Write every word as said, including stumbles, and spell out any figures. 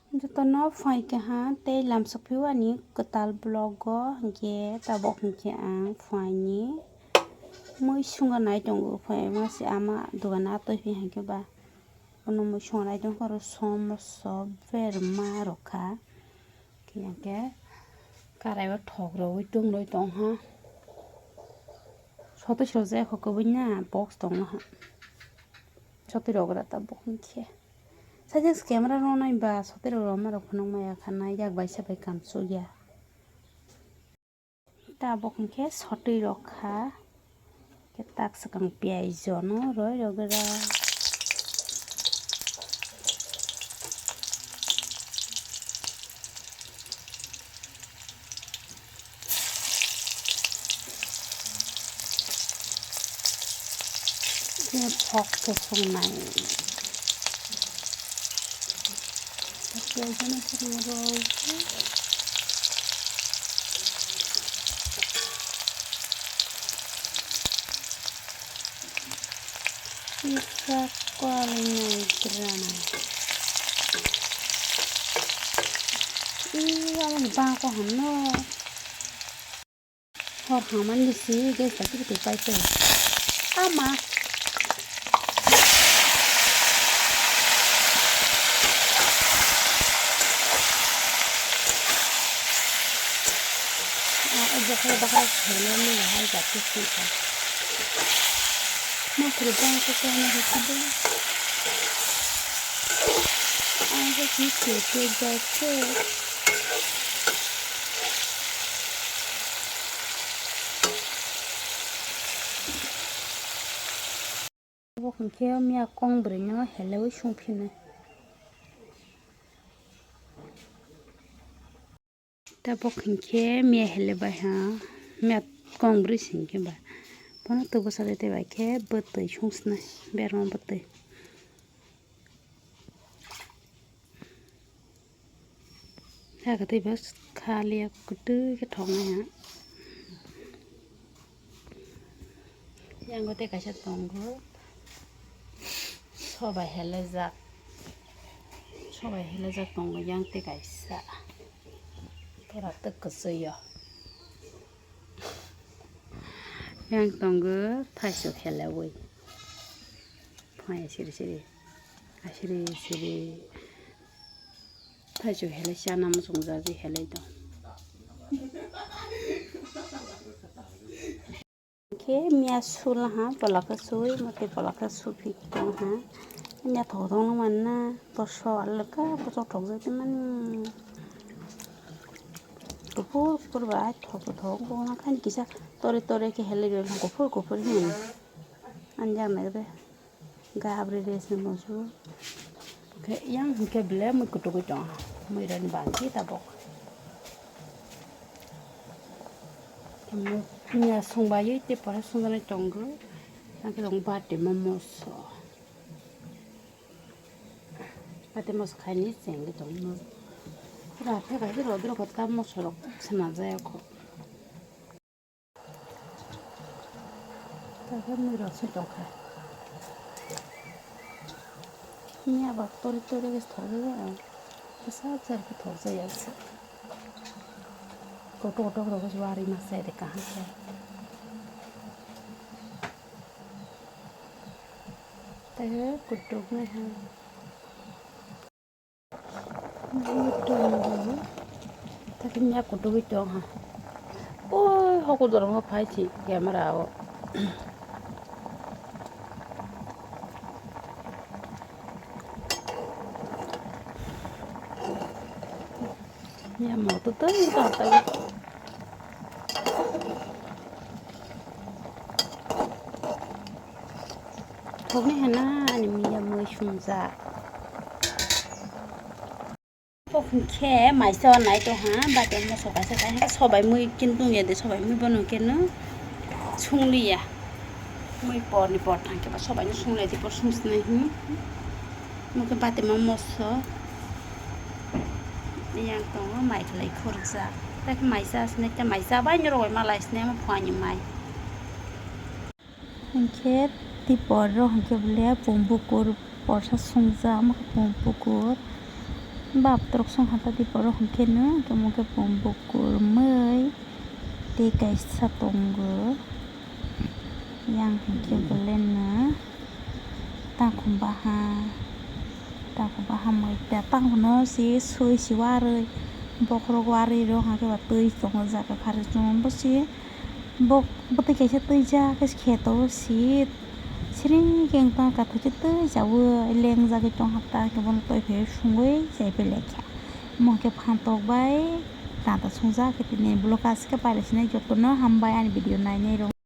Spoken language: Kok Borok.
Jotono phai kaha tei lamsok phio ani kwtal vlog o, hinkhe tabok hinkhe ang phaini mui sunga nai tongo, phai masi ama dogano atoi phi hinkhe ba bono mui sunga nai tongkha, oro somoso berma rok kha, hinkhe karai o thok rogwi tongroi tongha, sotwi sojak kho kwbui na box tongma ha, sotwi rok rw tabok hinkhe. Sajak camera rw nai ba sotwi rok rw ma rok phunuk maya kha nai yak bai sa bai kam chuk ya. Tabok hinkhe sotwi rok kha. Khe tak swkang piyaj jono roi rogwi ra. Khe phok khe songnai. Khe jono songnai rw. Kisa kwlwng nai drana. Ih, aboni bangko hwnno. Hor hamani si gas ta kiri pai se. Ama. Ah, o bokhorok bokhorok saimanli hai jati singkha. Mokri bangkhe khe ano hai khe bo. Ang khe khe khe khe jai khe. Obo hwnkhe miya kong bwrwino heleui songphino. Tabok hwnkhe miya helebai ha, miya kong bwrwi se hwnkhe ba. Bono tubusade tei bai khe bwtwi songsnai, berma bwtwi. Hakhe tei bo khaliya kwtwi khe thoknai ha. Yango tei kaisa tongo. Sobai helejak. Sobai helejak tongo yang tei kaisa. Pura twi kwchwio. Yang tongo thaisok heleui. Phai siri siri. Asiri siri. Thaisok helei chana muchungjago helei tong. Khe miya sula ha, polaka sui, mate polaka supi tong ha. Miya thok thok no manna, boso alaka, boso thok jati mani. Kuphur kuphur bai thok thok bo na khan kisa tore tore khe helei bai kuphur kuphur hin. Anjak nai re. Gabri resi musu. Khe yang hwnkhe ble mui kutukgwi tong. Mui rani bangkhe tabok. Mui ya songbai tei pore songjanai tongo. Ang khe tong bati ma moso. Bati moso khaini chengwi tong. Pura khe bai rw rw khe ta moso rok swnam jaya kho. Tabuk mui rok se tongkha. Miya ba tori tori khe thokjak ya. Bwsa bwsa khe thokjak ya se. Kotor kotor rok se wari masa de kaham khe. Tei kutuk nai ha. Takhe miya kutukgwi tong ha. Oi, hoku dorong phai si camera o. Miya mo to tei tong tei. Thokni hena ani miya mui sungjak. Bo hwnkhe maisa nai tong ha, bati moso kaisa kaisa sobai mui kin tong ya de, sobai mui bono keno sungliya. Mui porni por thang khe ba sobai no sunglai de, por sungsnai hin. Mui khe bati ma moso yang tongo, mai khlai khorjak. Tak maisa asne ta maisa bai no rogoi malai sne ma phuani mai. Hinkhe tei por rok hinkhe bole pum bukur porsa songja, omo khe pum bukur Bap torok song hata di borok hwnkhe no, hwnkhe omo khe bo bukur mui tei kaisa tongo. Yang hwnkhe beleno takhum baha, takhum baha mui ta takhum no si sui si warwi bokhorok warwi rw hwnkhe ba twi tongo jaga phari chwng bo si. Bok bwtwi kaisa twijak khe kheto si siring khe wng tong kathok khe twi chaui lengjagwi tong hapta khe bono twi phaiwi sungwi chai pai laikha. Omo khe phan tok bai tata sungjak khe tini vlog aswk khe pailai sinai jotono hambai ani video nainai rok.